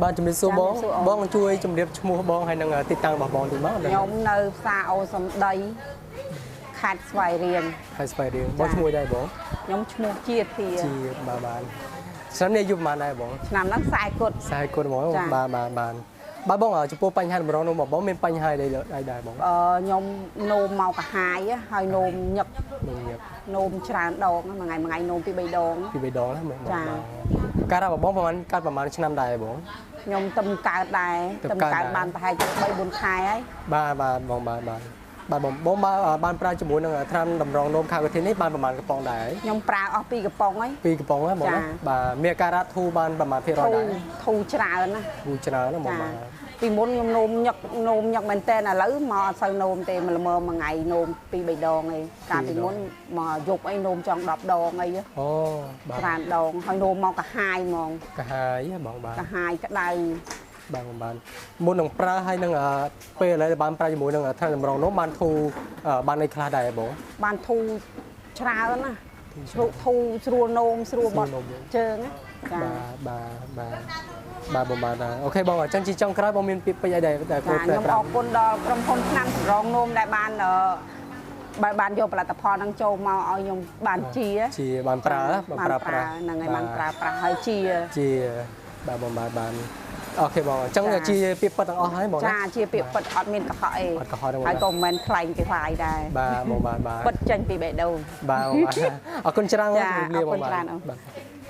បាទ ជំរាបសួរបង បងជួយជំរាបឈ្មោះបងហើយនឹងទីតាំងរបស់បងតិចមក។ ខ្ញុំនៅផ្សារអូសំដី ខេត្តស្វាយរៀង ខេត្តស្វាយរៀង។ បងឈ្មោះដែរបង? ខ្ញុំឈ្មោះជាធា។ ជា បាទ បាទ ឆ្នាំនេះអាយុប្រហែលដែរបង? ឆ្នាំហ្នឹង 40 គុត 40 គុតហ្មង។ បាទ បាទ បាទ បាទ បង ចំពោះបញ្ហាតម្រងនោមបងមានបញ្ហាអីដែរបង? អឺខ្ញុំនោមមកកាហាយ ហើយនោមញឹក នោមញឹក នោមច្រើនដង មួយថ្ងៃមួយថ្ងៃនោមពី 3 ដង ពី 3 ដងណាបង។ ចា ការរបស់បងប្រហែលកើតប្រហែលឆ្នាំដែរបង? ខ្ញុំទឹមកើតដែរ ទឹមកើតបានប្រហែលជា 3 4 ខែហើយ។ បាទ បាទ បង បាទ បាទ បាទ បង បងបានប្រើជាមួយនឹងថ្នាំតម្រងនោមខាវធាននេះបានប្រហែលកំប៉ុងដែរ? ខ្ញុំប្រើអស់ 2 កំប៉ុងហើយ។ 2 កំប៉ុងហ៎បងណា។ បាទ មានការរ៉ាធូរបានប្រហែលភាគរយដែរ? ធូរច្រើនណា ធូរច្រើនណាបង។ បាទ ពីមុនខ្ញុំនោមញឹក នោមញឹកមែនតើ ឥឡូវមកអត់សូវនោមទេ ល្មមមួយថ្ងៃនោម 2 3 ដងឯង។ កាលពីមុនមកយប់អីនោមចង់ 10 ដងអី អូ បាទ ច្រើនដង ហើយនោមមកកាហាយហ្មង កាហាយហ៎បង។ បាទ កាហាយក្តៅ។ បាទ បានមុននឹងប្រើ ហើយនឹងពេលឥឡូវបានប្រើជាមួយនឹងថ្នាំតម្រងនោះ បានធូរបានអីខ្លះដែរបង? បានធូរច្រើនណា ស្រួលធូរ ស្រួលនោម ស្រួលបត់ជើងណា។ ចា បាទ បាទ បាទ បាទ បង បាទ អូខេបង។ អញ្ចឹងជាចុងក្រោយ បងមានពាក្យពេចន៍អីដែរដែលគួរប្រើ? ខ្ញុំអរគុណដល់ក្រុមហ៊ុនថ្នាំតម្រងនោម ដែលបានបើបានយកផលិតផលហ្នឹងចូលមកឲ្យខ្ញុំបានជា ជាបានប្រើ បានប្រើប្រាស់ហ្នឹងហើយ បានប្រើប្រាស់ហើយជា ជា បាទ បង បាទ បាទ អូខេបង។ អញ្ចឹងជាពាក្យពិតទាំងអស់ហើយបង? ចា ជាពាក្យពិត អត់មានកុហកអី អត់កុហកទេ ហើយក៏មិនមែនខ្លែងគេខ្លាយដែរ។ បាទ បង បាទ បាទ ពិតចេញពីបេះដូង។ បាទ បង អរគុណច្រើន ជម្រាបលាបង។ បាទ។